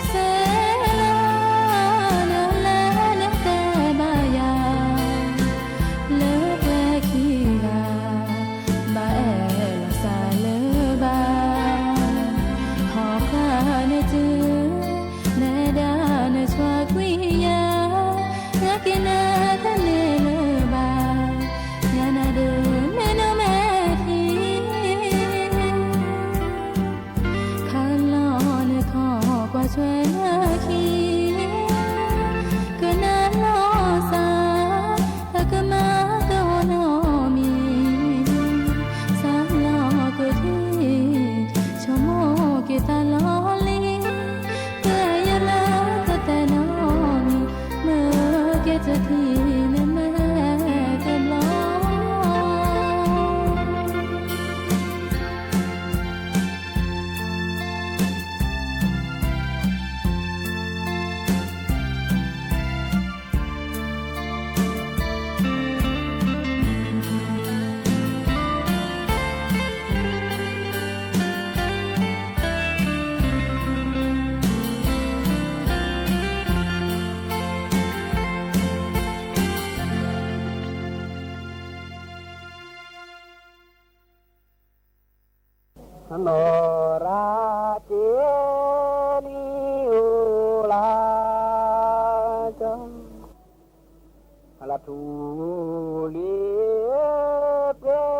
စဲလၢနလဲၤနတဲဘၣ်ယၤ လၢပှဲၤခံဂၤ ဘၣ်အဲၣ်လီၤစၢလၢၤဘၣ် ဟီၣ်ခွါနတုၤ နဒၣ်နဆွါကွံာ်ယၤ ယက့ၤနၤတန့ၢ်လၢၤဘၣ် ယၤနၤဒုးမဲာ်နိမဲာ်ထံ ခးလီၤနခီၣ်ကွၢ်ဆွဲနခံ ကနၣ်လီၤစၢ် တကမၤတအိၣ်နီတမံၤ စးလီၤကထံၣ် ဆိကမိၣ်က့ၤတၢ်လီၢ်လံၤ တၢ်ယလၢတတဲနီတမံၤ မ့ၢ်ကဲထီၣ်ထံၣ်နမဲာ်တဘျီနီၢ်ရၤက့ၤလံအိၣ်လၢကၠီ အလၢထူလံပှဲၤ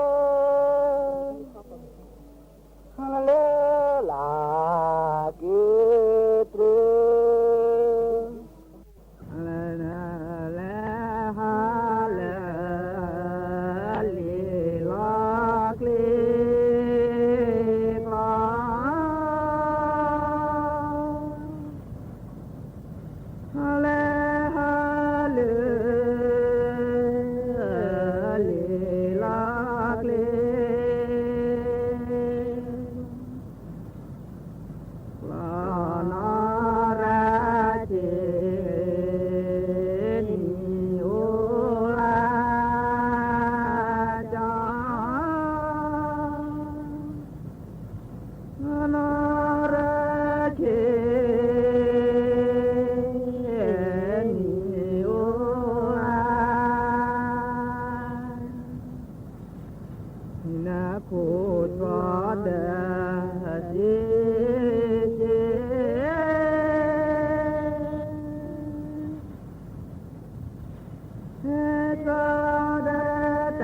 ကီၢ်ဒီးတၢ်, ကီၢ်ဒီးတၢ်ဖီခိၣ်တ, လၢ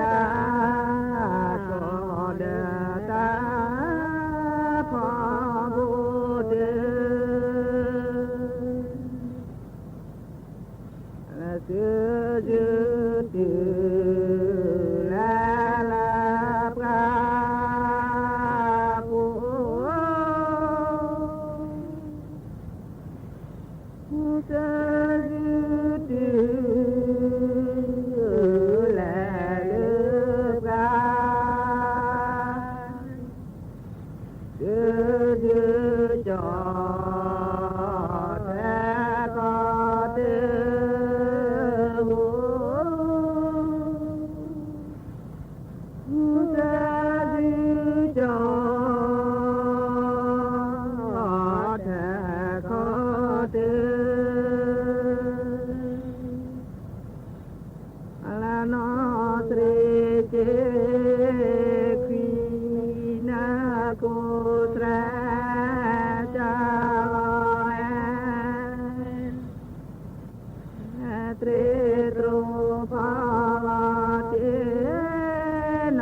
သုဂုာ်တုၤလၢလၢပှၤပူၤ သုဂုာ်တုၤလၢလၢပှၤ, သုဂုာ်ကီၤ ထၢခီတၢ် သုဂုာ်ကီၤ ထၢခီတၢ်, လၢနီၢ်သရ့ၣ်က့ၤခွံ နၢ်ကိၣ်သရၣ် ကၢ်လီၤအဲၣ် သရ့ၣ်တြိာ်ဖီလီၤတ့ၢ်န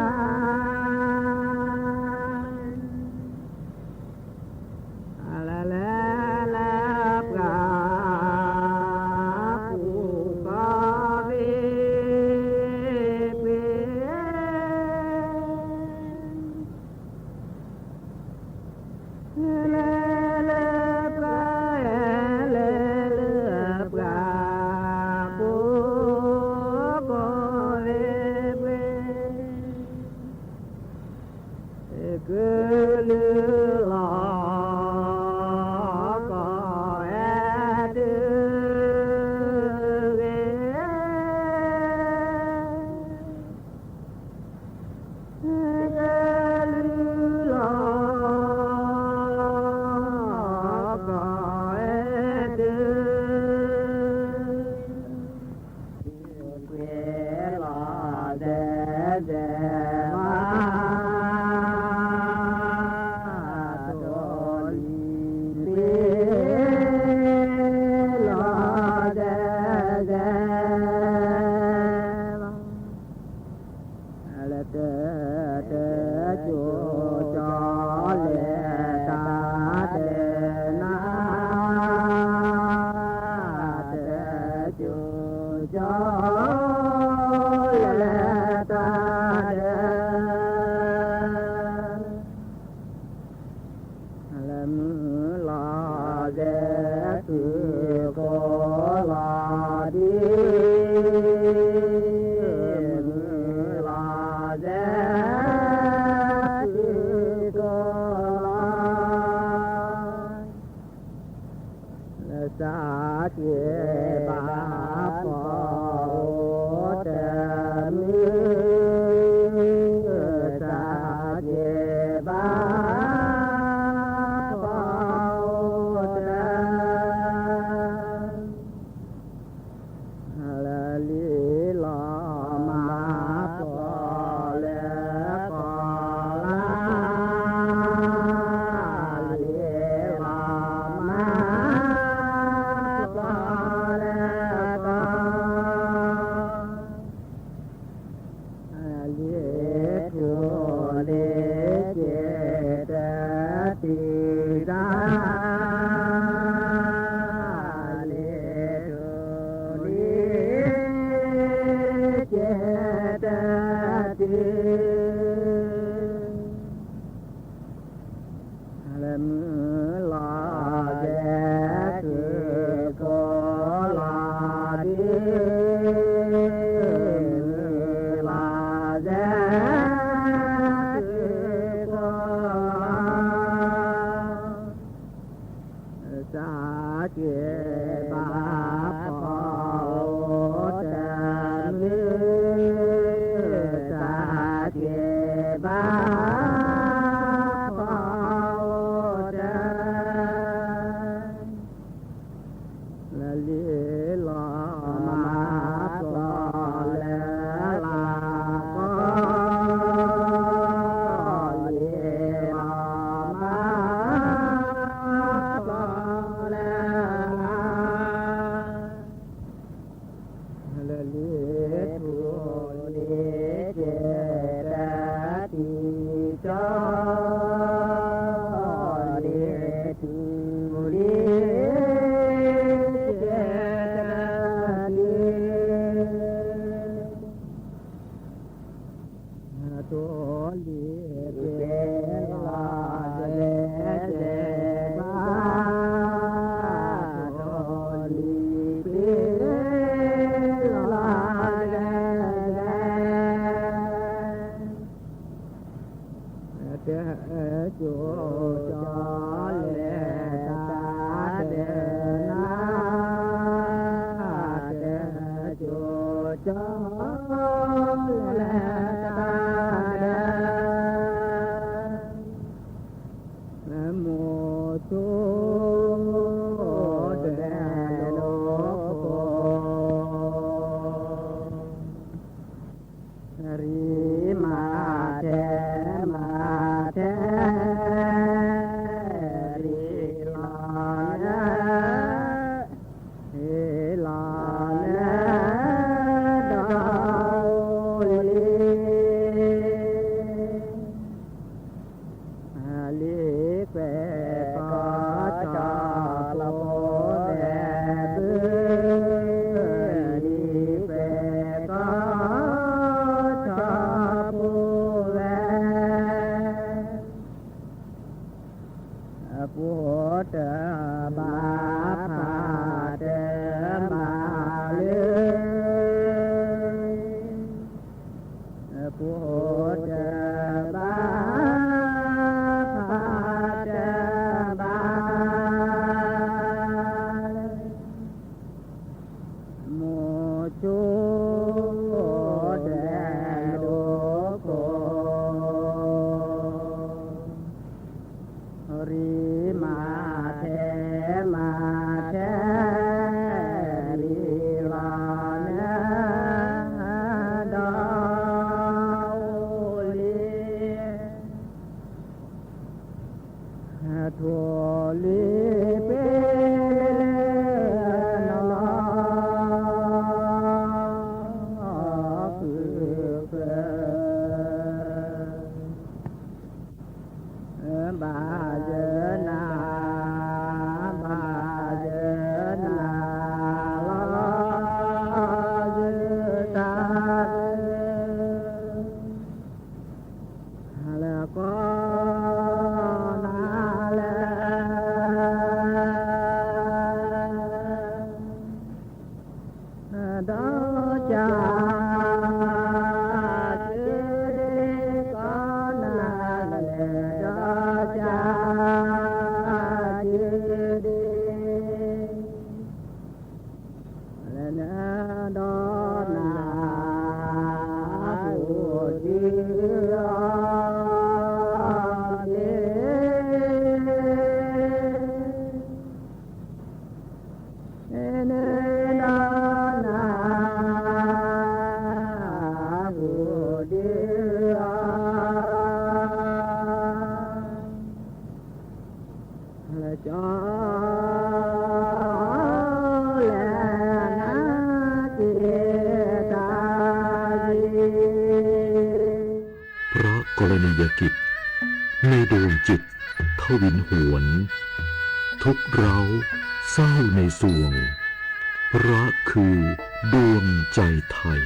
ၤ လၢလၢလၢပှၤပူၤ ကီၢ်သ့ၣ်ပှ့ၤ လၢလၢပှၤ လၢလၢပှၤပူၤ ကီၢ်သ့ၣ်ပှ့ၤ ကလုာ်လီၤ ကီၢ်အဲၣ်တဂ့ၤ ကလုာ်လီၤ ကီၢ်အဲၣ်တဂ့ၤ ကွ့လီၤဒဲဒဲလီၤ ဒိလံၤကွ့လီၤဒဲဒဲလီၤ လၢတၢ်တၢ်ကၠိကၠီ လၢတၢ်တနါ တၢ်ကၠိကၠီ လၢတၢ်တ လၢမုၢ်လီၤဒဲး သုကိးလီၤဒံး, မုၢ်လီၤဒဲး သုကိးလီၤ လၢစးက့ဘါ ပှၤအိၣ်တမုၢ်, စးက့ဘါ ပှၤအိၣ်တ လၢလံလီၤမၤပှၤလၢကီၢ်လါ, လံလီၤမၤ ပှၤလၢကီၢ် လံထူလံက့ၤတတုၤတၢ်, လံထူလံက့ၤတတုၤ လၢမုၢ်လီၤဒဲး သုကိးလီၤဒံး, မုၢ်လီၤဒဲး သုကိးလီၤ စးက့ဘါ ပှၤအိၣ်တမုၢ်, စးက့ လံၤပ့ၤလီၤဒဲးဒဲးဘၣ်, လံၤပ့ၤလီၤဒဲးဒဲး, တၢ်ကၠိကၠီလဲၤတၢ်ဒဲးနၤ, တၢ်ကၠိကၠီလဲၤတၢ်ဒဲး, မိၤဆိဒဲးဒိၣ်ခိၣ် ရံမၤထဲမၤထဲ, ရံလီၤနၤ, ရံလီၤနၤဒီးအိၣ်လံ, လံၤကွဲးကီၢ်ကၠီဖိဝဲဘု, လံၤကွဲးကီၢ်ကၠီဖိဝဲ, အပူၤတဘၣ်ဖးတဘၣ်လၢ အပူၤတဘၣ်ဖးတဘၣ်, မိၤဆိဒဲးဒိၣ်ခိၣ် ရံမၤထဲမၤထဲ, ရံလီၤနၤဒီးအိၣ်လံ, ထိၣ်လံၤပ့ၤလၢနလီၤ ဃုာ်ဃၢၤ ဘၣ်ယၢၤနၤ, ဘၣ်ယၢၤနၤလီၤ ယုၢ်တၢ် လၢကီၢ်နၤလၢ ဒီးကၢ်ကၢ်ဒ် ကီၢ်နၤလၢ ဒီးကၢ်ကၢ်ဒ် လၢနၤဒီးနၤ အိၣ်ဒံးအီၤန့ၣ် နၤဒီးနၤ အိၣ်ဒံးအီၤ လၢကၠီ လၢနၤ က့ၤတၢ်ဒ် พระกรณียกิจ ในดวงจิต ทวินหวน ทุกข์ร้าว เศร้าในสวง พระคือดวงใจไทย